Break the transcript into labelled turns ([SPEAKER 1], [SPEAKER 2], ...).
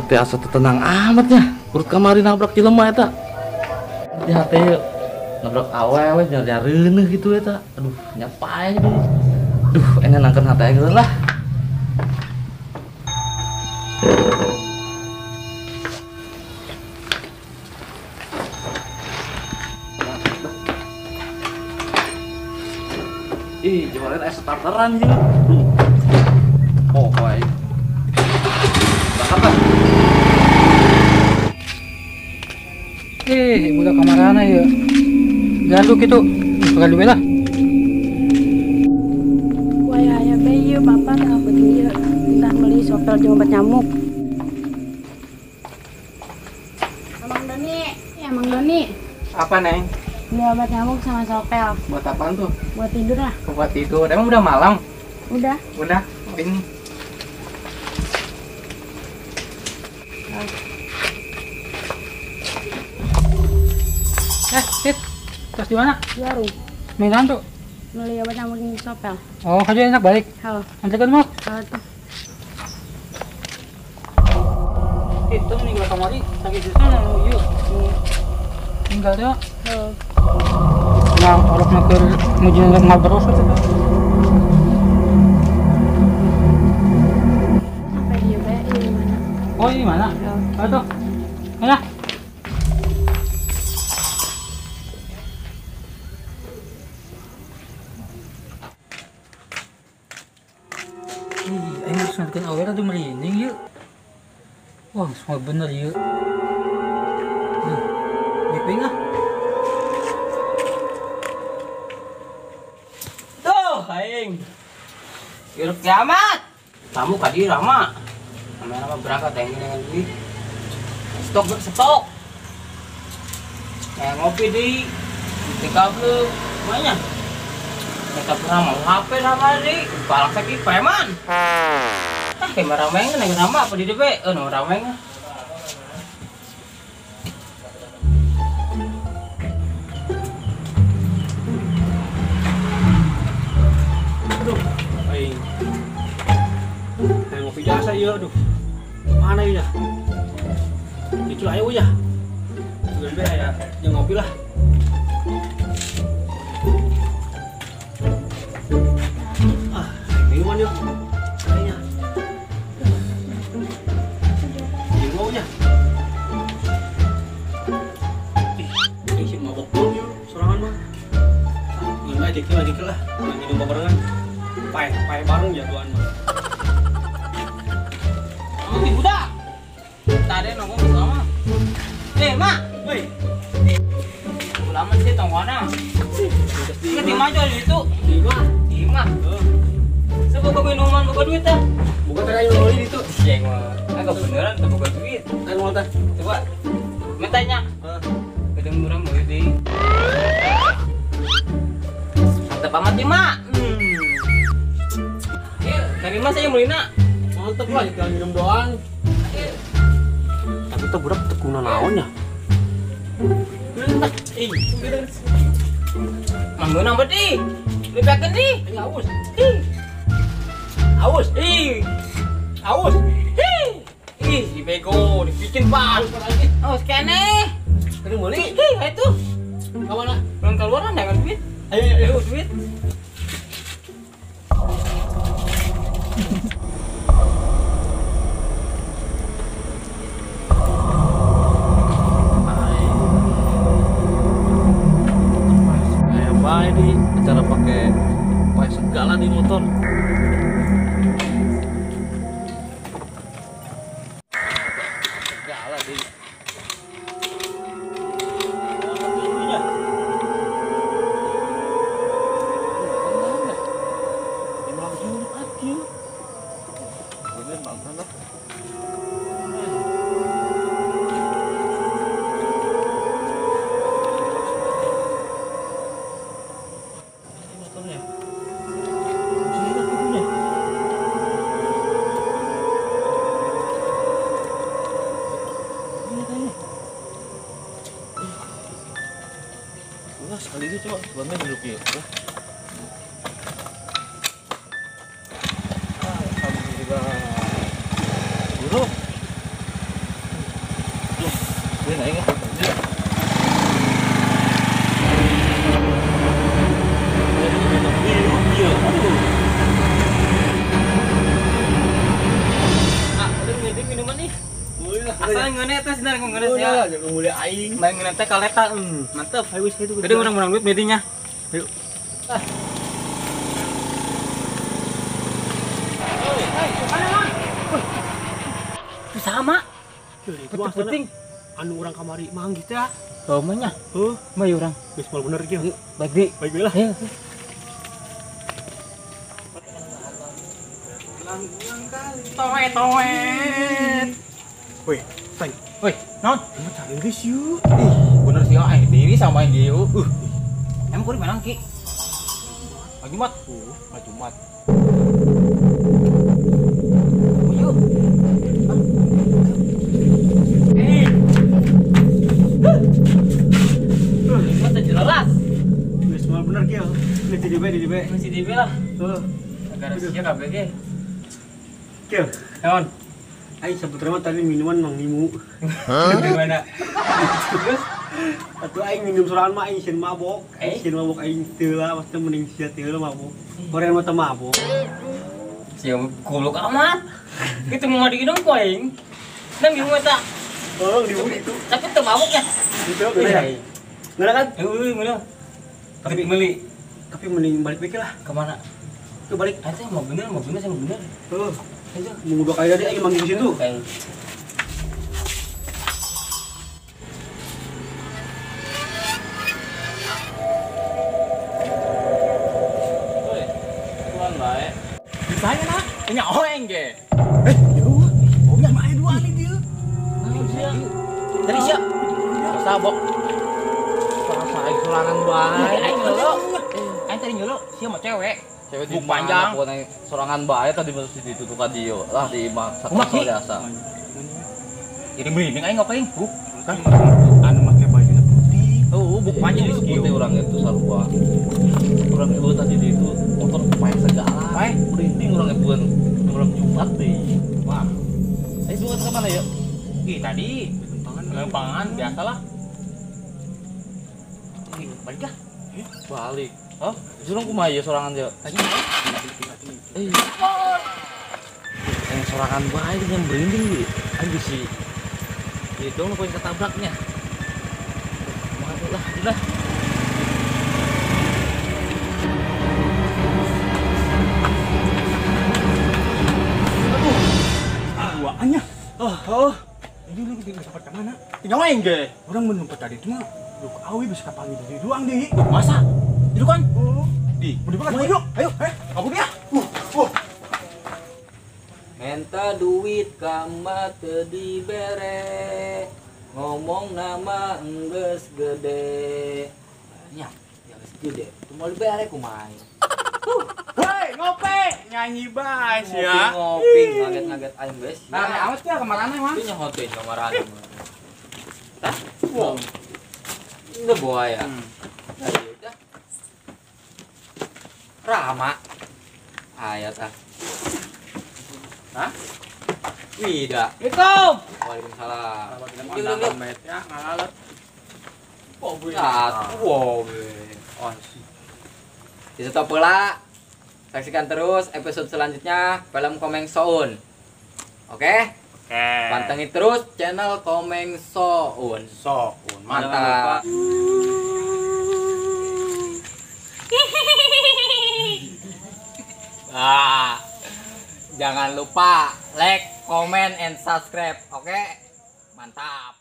[SPEAKER 1] Hati asa tenang amat ya. Urut kamari nabrak jelema eta. Di hati nabrak awewe nyari-nyari gitu eta. Aduh, nyapai dulu. Duh, enak nangkeun hati geus lah. Ih, jualan es starteran ieu. Oh, baik. Berangkat.
[SPEAKER 2] Budak kamarana ya. Gaduh gitu. Gaduh lah.
[SPEAKER 3] Wah, ya bae ieu papa tengah penting ieu. Entah beli sopel jeung obat nyamuk. Amang Doni, ya Amang Doni.
[SPEAKER 2] Apa, Neng?
[SPEAKER 3] Beli obat nyamuk sama sopel.
[SPEAKER 2] Buat apaan tuh?
[SPEAKER 3] Buat tidur lah.
[SPEAKER 2] Buat tidur. Emang udah malam?
[SPEAKER 3] Udah.
[SPEAKER 2] Udah. Ini. Tit, terus di mana?
[SPEAKER 3] Di warung.
[SPEAKER 2] Minum tuh.
[SPEAKER 3] Beli obat nyamuk di sopel.
[SPEAKER 2] Oh, aja enak balik.
[SPEAKER 3] Halo.
[SPEAKER 2] Nanti kan mau?
[SPEAKER 3] Halo tuh.
[SPEAKER 2] Itu meninggal kamari sakit di sana yuk. Tinggal ya.
[SPEAKER 3] Halo.
[SPEAKER 2] Nah, orang nak mau ngobrol saja.
[SPEAKER 3] Sampai di ini mana?
[SPEAKER 2] Oh, ini mana? Oh, tuh. Mana? Ih, aing harus ngertiin awer aduh merinding yuk. Wah, semua bener yuk. Duh, baik-baik ah.
[SPEAKER 4] Tuh, aing. Hirup kiamat. Tamu kadi rama. Nama-nama berangkat aing dengan duit. Stok stok. Kayak ngopi di kabel banyak. Mereka pernah mau HP sama di balak sakit preman. Ah, kayak rameng neng rama apa di DP? Eh, no rameng.
[SPEAKER 5] Aduh, aing. Aing ngopi jasa ieu, aduh. Mana ieu ya? Itu ayo ya. Udah ya, jangan ngopi lah. Ah, minuman yuk. Kayaknya. Ini maunya. Ih, ini sih mabok dulu yuk, sorangan mah. Ah, gimana dikit lah. Minum barengan. Pae bareng ya tuan mah.
[SPEAKER 4] Oh, di budak. Tadi nongkrong bersama. Mak.
[SPEAKER 5] Woi.
[SPEAKER 4] Lama sih tongkona. Ini di mana itu?
[SPEAKER 5] Di mana?
[SPEAKER 4] Di mana? Sebuah minuman buka duit ah.
[SPEAKER 5] Buka tadi ayo beli itu.
[SPEAKER 4] Ya, agak beneran tuh buka duit.
[SPEAKER 5] Ayo mau tah.
[SPEAKER 4] Coba. Mintanya.
[SPEAKER 5] Heeh.
[SPEAKER 4] Gedeng murah mau di. Mantap amat ya, Mak. Iya, dari Mas saya melina.
[SPEAKER 5] Mantap lah, tinggal minum doang. Tapi tuh budak tekuna naon ya?
[SPEAKER 4] Ih, manggung berarti. Lipakeun di.
[SPEAKER 5] Aus.
[SPEAKER 4] Ih.
[SPEAKER 5] Aus.
[SPEAKER 4] Ih.
[SPEAKER 5] Aus.
[SPEAKER 4] Ih. Ih, si bego dibikin pan. Aus kene.
[SPEAKER 5] Kene meuli.
[SPEAKER 4] Ih, itu.
[SPEAKER 5] Ka mana?
[SPEAKER 4] Belum keluar dengan duit.
[SPEAKER 5] Ayo, ayo,
[SPEAKER 4] duit.
[SPEAKER 1] Ini acara pakai segala di motor. Segala di. Sekali ini coba sebenarnya duduk ya. Alhamdulillah. Bro. Samperin aing.
[SPEAKER 4] Ah, udah ngede minuman nih. Asal ngeune teh sebenarnya ngeune sia.
[SPEAKER 5] Mulai aing.
[SPEAKER 4] Main ngeune teh kaleta. Mantep.
[SPEAKER 5] Ayo wis itu.
[SPEAKER 4] Jadi urang menang duit medinya. Ayo. Ah. Sama. Penting
[SPEAKER 5] anu urang kamari manggih teh.
[SPEAKER 4] Oh, mah nya.
[SPEAKER 5] Heuh,
[SPEAKER 4] mah urang.
[SPEAKER 5] Geus moal bener kieu.
[SPEAKER 4] Baik di.
[SPEAKER 5] Baik lah.
[SPEAKER 4] Toet toet.
[SPEAKER 5] Woi, Tang.
[SPEAKER 4] Woi, naon?
[SPEAKER 5] Emang cari geus yeuh.
[SPEAKER 4] Ih, bener sih aing diri sama aing dieu. Emang kuring menang ki? Jumat. Jumat. Oh, yuk. Jumat jelas.
[SPEAKER 5] Geus moal bener kieu. Ini di DB.
[SPEAKER 4] Masih DB lah.
[SPEAKER 5] Heuh.
[SPEAKER 4] Agak sia kabeh ge.
[SPEAKER 5] Kieu.
[SPEAKER 4] Naon?
[SPEAKER 5] Aing saputra mah tadi minuman mang nimu.
[SPEAKER 4] Gimana? Terus
[SPEAKER 5] atuh aing minum sorangan mah aing sieun mabok. Aing sieun mabok aing teu lah, pasti mending sia teu lah mabok. Hoream mah teu mabok.
[SPEAKER 4] Sia goblok amat. Itu mau diinum ku aing. Nang dimu eta.
[SPEAKER 5] Oh, dimu itu.
[SPEAKER 4] Tapi teu mabok ya.
[SPEAKER 5] Gitu bener. Bener kan?
[SPEAKER 4] Heueuh, bener. Tapi meuli.
[SPEAKER 5] Tapi mending balik bae lah.
[SPEAKER 4] Kemana?
[SPEAKER 5] Ke balik.
[SPEAKER 4] Eta mau bener, saya mau bener.
[SPEAKER 5] Heuh. Mau dua kali tadi aing manggil di situ.
[SPEAKER 1] Woi, tuan bae.
[SPEAKER 4] Ditanya nah, nya oeng ge.
[SPEAKER 5] Eh, jauh. Oh, nya mah aya dua nih dieu.
[SPEAKER 4] Tadi sia. Sabok.
[SPEAKER 1] Rasa aing sorangan bae.
[SPEAKER 4] Aing nyolo. Aing tadi nyolo, sia mah cewek.
[SPEAKER 1] Cewek di
[SPEAKER 4] Buk panjang.
[SPEAKER 1] Pokoknya sorangan bae tadi mesti ditutup ka dieu lah di imah biasa.
[SPEAKER 4] Jadi merinding aing ngapain? Buk
[SPEAKER 5] kan anu make bajunya putih.
[SPEAKER 4] Oh, buk panjang
[SPEAKER 1] geus putih urang itu sarua. Urang itu tadi di itu motor pae segala.
[SPEAKER 4] Pae
[SPEAKER 1] merinding urang ebuan urang Jumat deh. Wah. Ayo bukan ke mana ya?
[SPEAKER 4] Ih, tadi lempangan biasalah. Ih, balik ah.
[SPEAKER 1] Balik. Hah? Jurang kumaha ieu sorangan ieu? Sorangan bae dengan merinding ieu. Aing bisi. Ieu dong nu ketabraknya. Kumaha lah, udah.
[SPEAKER 5] Aduh. Duaannya. Oh. Ini lu geus sempat ka mana?
[SPEAKER 4] Tinggal aing ge.
[SPEAKER 5] Urang mun lompat tadi itu mah lu awi bisa kapanggih di duang deui.
[SPEAKER 4] Masa? Itu kan?
[SPEAKER 5] Oh.
[SPEAKER 4] Di.
[SPEAKER 5] Mau dimakan? Ayo, ayo, aku dia.
[SPEAKER 4] Menta duit kama teu dibere. Ngomong nama enggeus gede. Nya, ya geus gede. Kumaha dibere kumaha.
[SPEAKER 6] Woi, ngopi, nyanyi bae sia.
[SPEAKER 4] Ngopi, ngaget-ngaget aing geus.
[SPEAKER 6] Rame amat ya kemarin mah.
[SPEAKER 4] Itu nyaho teh kemarin. Tah? Wow. Udah buaya. Nah, udah. Rama. Ayo tah. Hah? Wida.
[SPEAKER 6] Assalamualaikum.
[SPEAKER 4] Waalaikumsalam.
[SPEAKER 6] Yuk, ya, ngalalet.
[SPEAKER 4] Wow. Di stop pula. Saksikan terus episode selanjutnya film Komeng Soun. Oke?
[SPEAKER 6] Oke.
[SPEAKER 4] Pantengin terus channel Komeng Soun.
[SPEAKER 6] Soun.
[SPEAKER 4] Mantap. Ah, jangan lupa like, comment, and subscribe. Oke? Mantap.